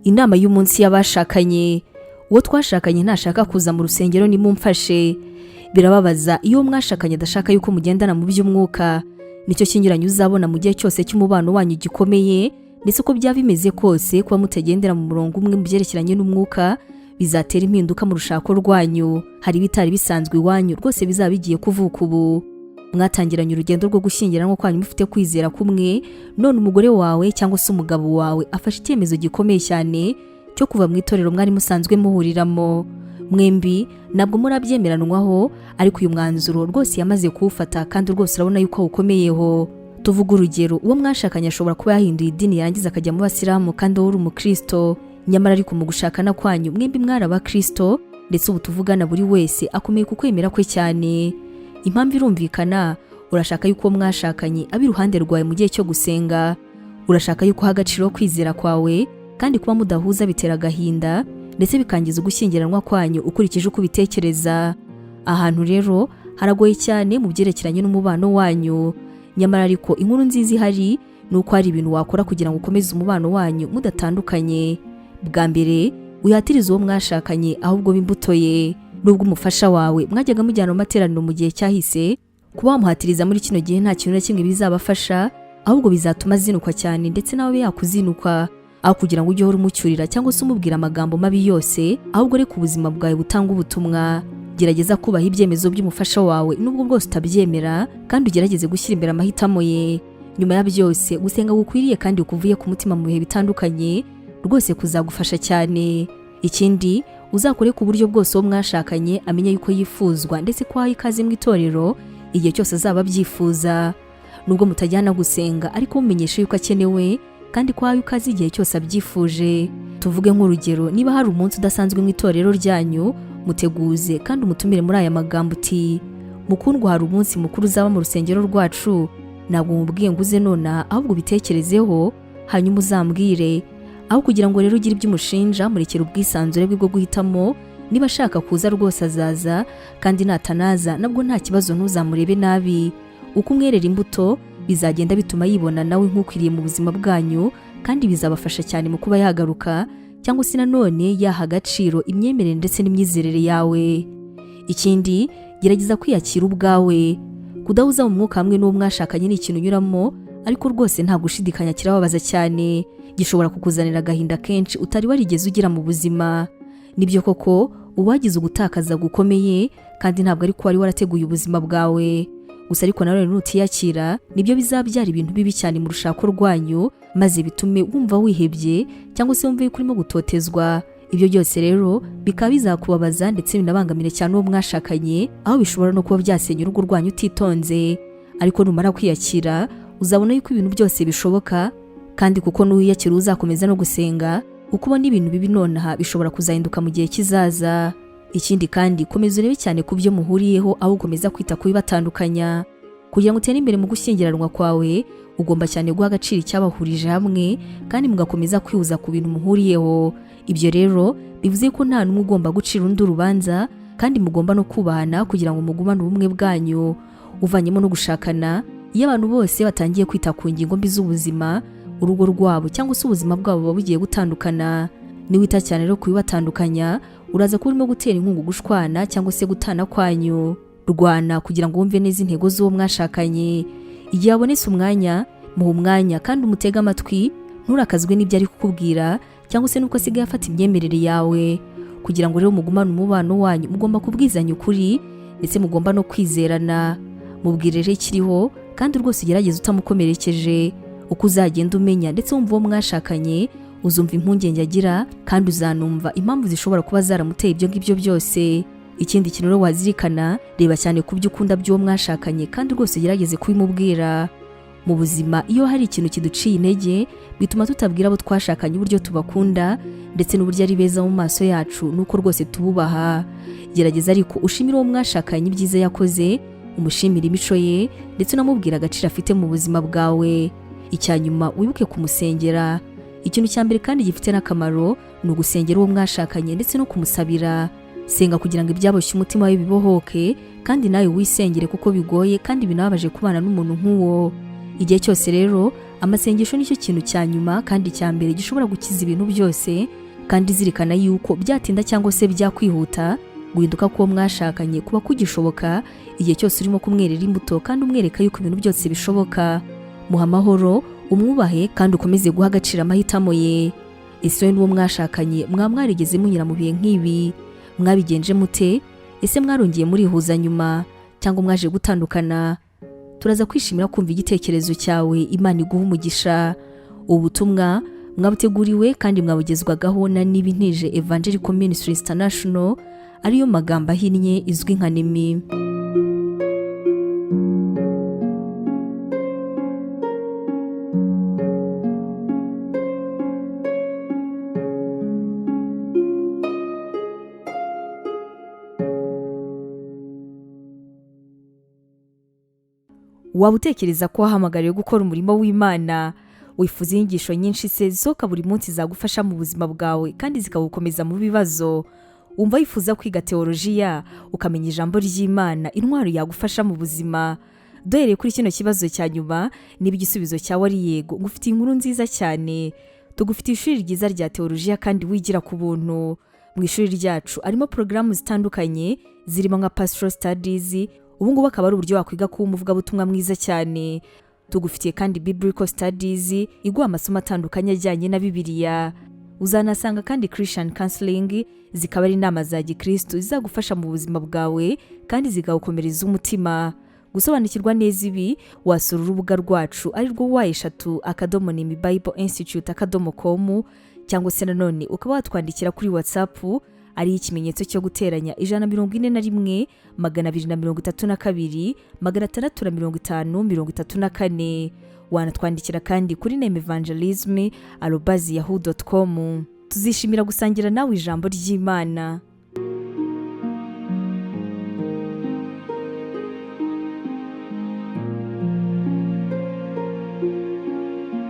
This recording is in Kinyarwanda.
Inama y'umunsi y'abashakanye. Uwo twashakanye ntashaka kuza mu rusengero, nimumfashe. Birababaza iyo mwashakanye adashaka yuko mugendana mu by'umwuka. Nicyo kinyuranyo uzabona mu gihe cyose cy'umubano wanyu gikomeye, ndetse uko byaba bimeze kose, kuba mutagendera mu murongo umwe mu byerekeranye n'umwuka bizatera impinduka mu rushako rwanyu. Hari ibitari bisanzwe iwanyu rwose bizaba bigiye kuvuka. Ubu mwatangiranye urugendo rwo gushyingiranwa kwanyu mufite kwizera kumwe, none umugore wawe cyangwa se umugabo wawe afashe icyemezo gikomeye cyane cyo kuva mu itorero mwari musanzwe muhuriramo. Mwembi ntabwo murabyemeranwaho, ariko uyu mwanzuro rwose yamaze kuwufata kandi rwose urabona yuko awukomeyeho. Tuvuga urugero, uwo mwashakanye ashobora kuba yahinduye idini, yarangiza akajya mu Basilamu kandi wowe uri Umukristo. Nyamara ariko mu gushakana kwanyu mwembi mwari Abakristo, ndetse ubu tuvugana buri wese akomeye ku kwemera kwe cyane. Impamvu irumvikana: urashaka yuko uwo mwashakanye aba iruhande rwawe mu gihe cyo gusenga, urashaka yuko uha agaciro kwizera kwawe, kandi kuba mudahuza bitera agahinda ndetse bikangiza ugushyingiranwa kwanyu ukurikije uko ubitekereza. Ahantu rero haragoye cyane mu byerekeranye n'umubano wanyu. Nyamara ariko inkuru nziza ihari ni uko hari ibintu wakora kugira ngo ukomeze umubano wanyu mudatandukanye. Bwa mbere, wihatirize uwo mwashakanye, ahubwo imbuto ye. Nubwo umufasha wawe mwajyaga mujyana mu materaniro mu gihe cyahise, kuba wamuhatiriza muri kino gihe nta kintu na kimwe bizabafasha, ahubwo bizatuma azinukwa cyane ndetse nawe yakuzinukwa. Aho kugira ngo ujye uhora umucyurira cyangwa se umubwira amagambo mabi yose, ahubwo reka ubuzima bwawe butanga ubutumwa. Gerageza kubaha ibyemezo by'umufasha wawe nubwo bwose utabyemera, kandi ugerageze gushyira imbere amahitamo ye. Nyuma ya byose, gusenga gukwiriye kandi kuvuye ku mutima mu bihe bitandukanye rwose kuzagufasha cyane. Ikindi, uzakore ku buryo bwose uwo mwashakanye amenye yuko yifuzwa, ndetse ko ahaye ikaze mu itorero igihe cyose azaba abyifuza. Nubwo mutajyana gusenga, ariko mumenyeshe yuko akenewe kandi ko ahaye ikaze igihe cyose abyifuje. Tuvuge nk'urugero, niba hari umunsi udasanzwe mu itorero ryanyu, muteguze kandi umutumire muri aya magambo uti: "Mukundwa, hari umunsi mukuru uzaba mu rusengero rwacu. Ntabwo mubwiye ngo uze nonaha, ahubwo ubitekerezeho hanyuma uzambwire." Aho kugira ngo rero ugire ibyo umushinja, murekere ubwisanzure bwe bwo guhitamo. Niba ashaka kuza rwose azaza, kandi natanaza nabwo nta kibazo, ntuzamurebe nabi. Uko umwerera imbuto bizagenda bituma yibona nawe nk'ukwiriye mu buzima bwanyu, kandi bizabafasha cyane mu kuba yagaruka cyangwa se nanone yaha agaciro imyemerere ndetse n'imyizerere yawe. Ikindi, gerageza kwiyakira ubwawe. Kudahuza mu mwuka hamwe n'uwo mwashakanye ni ikintu unyuramo, ariko rwose nta gushidikanya kirababaza cyane, gishobora kukuzanira agahinda kenshi utari warigeze ugira mu buzima. Nibyo koko uwagize ugutakaza gukomeye, kandi ntabwo ariko wari warateguye ubuzima bwawe gusa. Ariko nanone nutiyakira, nibyo bizabyara ibintu bibi cyane mu rushako rwanyu, maze bitume wumva wihebye cyangwa se wumve yuko urimo gutotezwa. Ibyo byose rero bikaba bizakubabaza ndetse binabangamire cyane uwo mwashakanye, aho bishobora no kuba byasenya urugo rwanyu utitonze. Ariko numara kwiyakira, uzabona yuko ibintu byose bishoboka, kandi kuko n'uwiyakira uzakomeza no gusenga, uko ubona ibintu bibi nonaha bishobora kuzahinduka mu gihe kizaza. Ikindi kandi, komeza urebe cyane ku byo muhuriyeho aho ukomeza kwita ku bibatandukanya. Kugira ngo utere imbere mu gushyingiranwa kwawe, ugomba cyane guha agaciro icyabahurije hamwe kandi mugakomeza kwihuza ku bintu muhuriyeho. Ibyo rero bivuze ko nta n'umwe ugomba gucira undi urubanza, kandi mugomba no kubahana kugira ngo mugumane ubumwe bwanyu. Uvanyemo no gushakana, iyo abantu bose batangiye kwita ku ngingo mbi z'ubuzima, urugo rwabo cyangwa se ubuzima bwabo buba bugiye gutandukana. Niwita cyane rero kubibatandukanya, uraza kuba urimo gutera inkunga gushwana cyangwa se gutana kwanyu. Rwana kugira ngo wumve neza intego z'uwo mwashakanye. Igihe habonetse umwanya, muha umwanya kandi umutege amatwi. Nturakazwe n'ibyo ari kukubwira cyangwa se n'uko asigaye afata imyemerere yawe. Kugira ngo rero mugumane umubano wanyu, mugomba kubwizanya ukuri ndetse mugomba no kwizerana. Mubwire rero ikiriho kandi rwose ugerageze utamukomerekeje. Uko uzagenda umenya ndetse wumva uwo mwashakanye, uzumva impungenge agira kandi uzanumva impamvu zishobora kuba zaramuteye ibyo ngibyo byose. Ikindi kintu rero wazirikana, reba cyane ku byo ukunda by'uwo mwashakanye kandi rwose ugerageze kubimubwira. Mu buzima, iyo hari ikintu kiduciye intege, bituma tutabwira abo twashakanye uburyo tubakunda ndetse n'uburyo ari beza mu maso yacu nuko rwose tububaha. Gerageza ariko ushimire uwo mwashakanye ibyiza yakoze, umushimire imico ye ndetse unamubwira agaciro afite mu buzima bwawe. Icya nyuma, wibuke kumusengera. Ikintu cya mbere kandi gifite n'akamaro ni ugusengera uwo mwashakanye ndetse no kumusabira. Senga kugira ngo ibyaboshye umutima we bibohoke, kandi nawe wisengere kuko bigoye kandi binababaje kubana n'umuntu nk'uwo. Igihe cyose rero Amasengesho nicyo kintu cya nyuma kandi cya mbere gishobora gukiza ibintu byose, kandi zirikana yuko byatinda cyangwa se byakwihuta, guhinduka k'uwo mwashakanye kuba kugishoboka igihe cyose urimo kumwerera imbuto kandi umwereka yuko ibintu byose bishoboka. Muha amahoro, umwubahe kandi ukomeze guha agaciro amahitamo ye. Ese wowe n'uwo mwashakanye mwaba mwarigeze munyura mu bihe nk'ibi? Mwabigenje mute? Ese mwarongeye murihuza nyuma cyangwa mwaje gutandukana? Turaza kwishimira kumva igitekerezo cyawe. Imana iguha umugisha. Ubutumwa mwabuteguriwe kandi mwabugezwagaho na Nibintije Evangelical Ministries International, ariyo magambo ahinnye izwi nka NEMI. Waba utekereza ko wahamagariwe gukora umurimo w'Imana? Wifuza inyigisho nyinshi se zisohoka buri munsi zagufasha mu buzima bwawe kandi zikagukomeza mu bibazo? Wumva wifuza kwiga teolojiya, ukamenya ijambo ry'Imana, intwaro yagufasha mu buzima? Duhereye kuri kino kibazo cya nyuma, niba igisubizo cyawe ari yego, ngufitiye inkuru nziza cyane. Tugufitiye ishuri ryiza rya teolojiya kandi wigira ku buntu. Mu ishuri ryacu harimo porogaramu zitandukanye zirimo nka Pastoral Studies, ubu ngubu akaba ari uburyo wakwiga kuba umuvugabutumwa mwiza cyane. Tugufitiye kandi Biblical Studies iguha amasomo atandukanye ajyanye na Bibiliya. Uzanasanga kandi Christian Counseling, zikaba ari inama za gikristo zizagufasha mu buzima bwawe kandi zikagukomereza umutima. Gusobanukirwa neza ibi, wasura urubuga rwacu ari rwo www.nemibibleinstitute.com, cyangwa se nanone ukaba watwandikira kuri WhatsApp ari ikimenyetso cyo guteranya 141 232 650 34. Wanatwandikira kandi kuri nemevangelism@yahoo.com. Tuzishimira gusangira nawe ijambo ry'Imana.